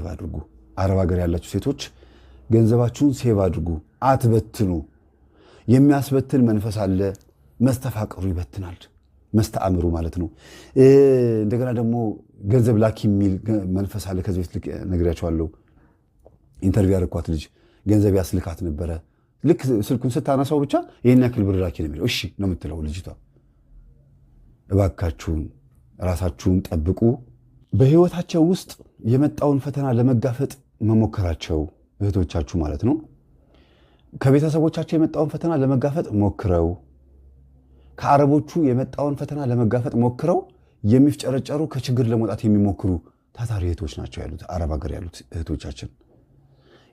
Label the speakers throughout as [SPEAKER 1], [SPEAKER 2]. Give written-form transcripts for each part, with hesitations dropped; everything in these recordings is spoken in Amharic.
[SPEAKER 1] save አድርጉ። አረብ ሀገር ያላችሁ ሴቶች ገንዘባችሁን save አድርጉ፣ አትበትኑ። የሚያስበትን መንፈስ አለ። መስተፋቅሩ ይበትናል፣ መስተአምሩ ማለት ነው። እንደገና ደግሞ ገንዘብ ላኪ የሚል መንፈስ አለ። ከዚህ በፊት ነግሬያቸዋለሁ። Interview ያደረኳት ልጅ ገንዘብ ያስልካት ነበረ። ልክ ስልኩን ስታነሳው ብቻ ይህን ያክል ብር ላኪ ነው የሚለው። እሺ ነው የምትለው ልጅቷ። እባካችሁን ራሳችሁን ጠብቁ። በህይወታቸው ውስጥ የመጣውን ፈተና ለመጋፈጥ መሞከራቸው እህቶቻችሁ ማለት ነው። ከቤተሰቦቻቸው የመጣውን ፈተና ለመጋፈጥ ሞክረው፣ ከአረቦቹ የመጣውን ፈተና ለመጋፈጥ ሞክረው የሚፍጨረጨሩ፣ ከችግር ለመውጣት የሚሞክሩ ታታሪ እህቶች ናቸው ያሉት አረብ ሀገር ያሉት እህቶቻችን።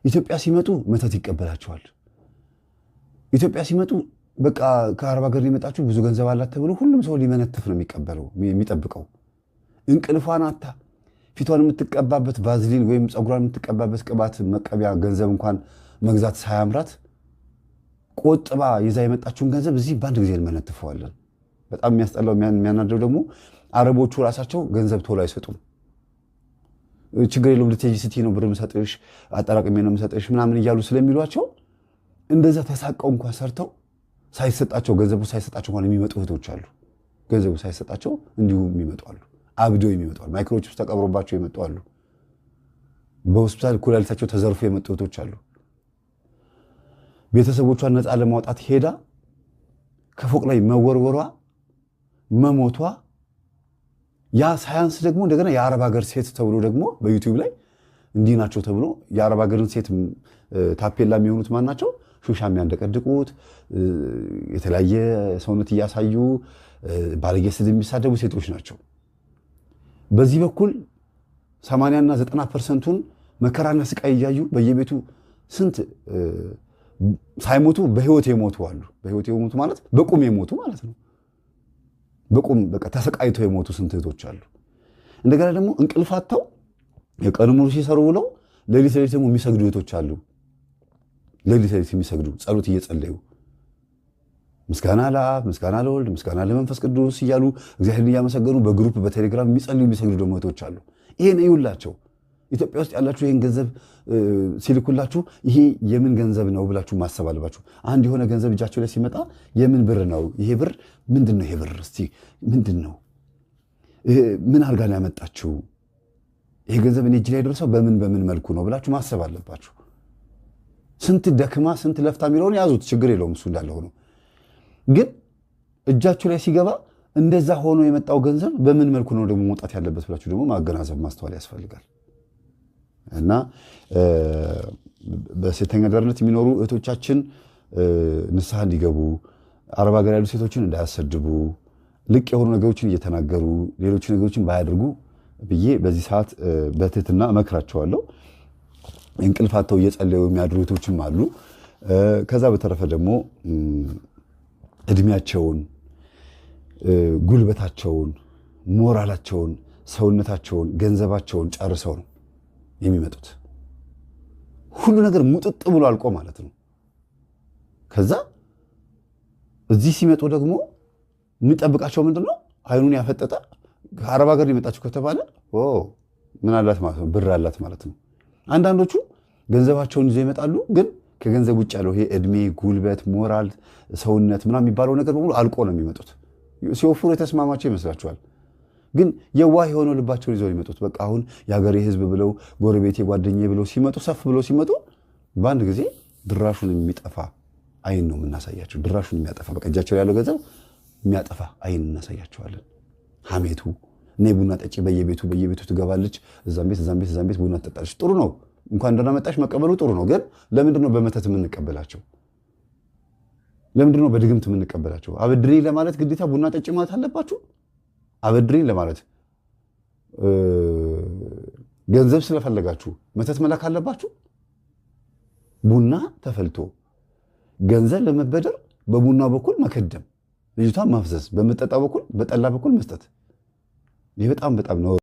[SPEAKER 1] ኢትዮጵያ ሲመጡ መተት ይቀበላቸዋል። ኢትዮጵያ ሲመጡ በቃ ከአረብ ሀገር ሊመጣችሁ ብዙ ገንዘብ አላት ተብሎ ሁሉም ሰው ሊመነትፍ ነው የሚቀበለው የሚጠብቀው። እንቅልፏን አታ ፊቷን የምትቀባበት ቫዝሊን ወይም ፀጉሯን የምትቀባበት ቅባት መቀቢያ ገንዘብ እንኳን መግዛት ሳያምራት ቆጥባ ይዛ የመጣችውን ገንዘብ እዚህ በአንድ ጊዜ እንመነትፈዋለን። በጣም የሚያስጠላው የሚያናደው ደግሞ አረቦቹ ራሳቸው ገንዘብ ቶሎ አይሰጡም። ችግር የለውም ልትሄጂ ስትይ ነው ብር የምሰጥሽ፣ አጠራቅሜ ነው የምሰጥሽ ምናምን እያሉ ስለሚሏቸው እንደዛ ተሳቀው እንኳን ሰርተው ሳይሰጣቸው፣ ገንዘቡ ሳይሰጣቸው እንኳን የሚመጡ እህቶች አሉ። ገንዘቡ ሳይሰጣቸው እንዲሁ የሚመጡ አሉ። አብደው የሚመጡ አሉ። Microchip ተቀብሮባቸው የመጡ አሉ። በሆስፒታል ኩላሊታቸው ተዘርፎ የመጡ እህቶች አሉ። ቤተሰቦቿን ነፃ ለማውጣት ሄዳ ከፎቅ ላይ መወርወሯ፣ መሞቷ፣ ያ ሳያንስ ደግሞ እንደገና የአረብ ሀገር ሴት ተብሎ ደግሞ በ YouTube ላይ እንዲህ ናቸው ተብሎ የአረብ ሀገርን ሴት ታፔላ የሚሆኑት ማን ናቸው? ሹሻ የሚያንደቀድቁት፣ የተለያየ ሰውነት እያሳዩ ባለጌ ስድብ የሚሳደቡ ሴቶች ናቸው። በዚህ በኩል 80ና 90%ቱን መከራና ስቃይ እያዩ በየቤቱ ስንት ሳይሞቱ በህይወት የሞቱ አሉ። በህይወት የሞቱ ማለት በቁም የሞቱ ማለት ነው። በቁም በቃ ተሰቃይተው የሞቱ ስንት እህቶች አሉ። እንደገና ደግሞ እንቅልፍ አጥተው የቀኑ ሙሉ ሲሰሩ ውለው ሌሊት ሌሊት ደግሞ የሚሰግዱ እህቶች አሉ። ሌሊት ሌሊት የሚሰግዱ፣ ጸሎት እየጸለዩ፣ ምስጋና ለአብ፣ ምስጋና ለወልድ፣ ምስጋና ለመንፈስ ቅዱስ እያሉ እግዚአብሔርን እያመሰገኑ በ group በቴሌግራም የሚጸልዩ የሚሰግዱ ደግሞ እህቶች አሉ። ይሄን እዩላቸው። ኢትዮጵያ ውስጥ ያላችሁ ይህን ገንዘብ ሲልኩላችሁ ይሄ የምን ገንዘብ ነው ብላችሁ ማሰብ አለባችሁ። አንድ የሆነ ገንዘብ እጃቸው ላይ ሲመጣ የምን ብር ነው ይሄ ብር? ምንድን ነው ይሄ ብር? እስቲ ምንድን ነው? ምን አድርጋ ነው ያመጣችው? ይሄ ገንዘብ እኔ እጅ ላይ ደርሰው በምን በምን መልኩ ነው ብላችሁ ማሰብ አለባችሁ። ስንት ደክማ ስንት ለፍታ የሚለውን ያዙት፣ ችግር የለውም እሱ እንዳለ ሆኖ፣ ግን እጃችሁ ላይ ሲገባ እንደዛ ሆኖ የመጣው ገንዘብ በምን መልኩ ነው ደግሞ መውጣት ያለበት ብላችሁ ደግሞ ማገናዘብ ማስተዋል ያስፈልጋል። እና በሴተኛ አዳሪነት የሚኖሩ እህቶቻችን ንስሐ እንዲገቡ፣ አረብ ሀገር ያሉ ሴቶችን እንዳያሰድቡ፣ ልቅ የሆኑ ነገሮችን እየተናገሩ ሌሎች ነገሮችን ባያደርጉ ብዬ በዚህ ሰዓት በትህትና እመክራቸዋለሁ። እንቅልፍ አጥተው እየጸለዩ የሚያድሩ እህቶችም አሉ። ከዛ በተረፈ ደግሞ እድሜያቸውን፣ ጉልበታቸውን፣ ሞራላቸውን፣ ሰውነታቸውን፣ ገንዘባቸውን ጨርሰው ነው የሚመጡት። ሁሉ ነገር ሙጥጥ ብሎ አልቆ ማለት ነው። ከዛ እዚህ ሲመጡ ደግሞ የሚጠብቃቸው ምንድን ነው? አይኑን ያፈጠጠ ከአረብ ሀገር ሊመጣችሁ ከተባለ ምን አላት ማለት ነው? ብር አላት ማለት ነው። አንዳንዶቹ ገንዘባቸውን ይዘው ይመጣሉ። ግን ከገንዘብ ውጭ ያለው ይሄ እድሜ፣ ጉልበት፣ ሞራል፣ ሰውነት ምናምን የሚባለው ነገር በሙሉ አልቆ ነው የሚመጡት። ሲወፍሩ የተስማማቸው ይመስላችኋል። ግን የዋህ የሆነው ልባቸውን ይዘው የሚመጡት በቃ አሁን የሀገሬ ሕዝብ ብለው፣ ጎረቤቴ ጓደኛዬ ብለው ሲመጡ፣ ሰፍ ብለው ሲመጡ በአንድ ጊዜ ድራሹን የሚጠፋ አይን ነው የምናሳያቸው። ድራሹን የሚያጠፋ፣ በቃ እጃቸው ያለው ገንዘብ የሚያጠፋ አይን እናሳያቸዋለን። ሀሜቱ፣ እኔ ቡና ጠጪ በየቤቱ በየቤቱ ትገባለች። እዛም ቤት እዛም ቤት እዛም ቤት ቡና ትጠጣለች። ጥሩ ነው፣ እንኳን ደህና መጣሽ መቀበሉ ጥሩ ነው። ግን ለምንድን ነው በመተት የምንቀበላቸው? ለምንድን ነው በድግምት የምንቀበላቸው? አበድሪ ለማለት ግዴታ ቡና ጠጪ ማለት አለባችሁ? አበድሪ ለማለት ገንዘብ ስለፈለጋችሁ መተት መላክ አለባችሁ? ቡና ተፈልቶ ገንዘብ ለመበደር በቡና በኩል መከደም፣ ልጅቷን ማፍዘዝ፣ በምጠጣ በኩል በጠላ በኩል መስጠት፣ ይህ በጣም በጣም ነው።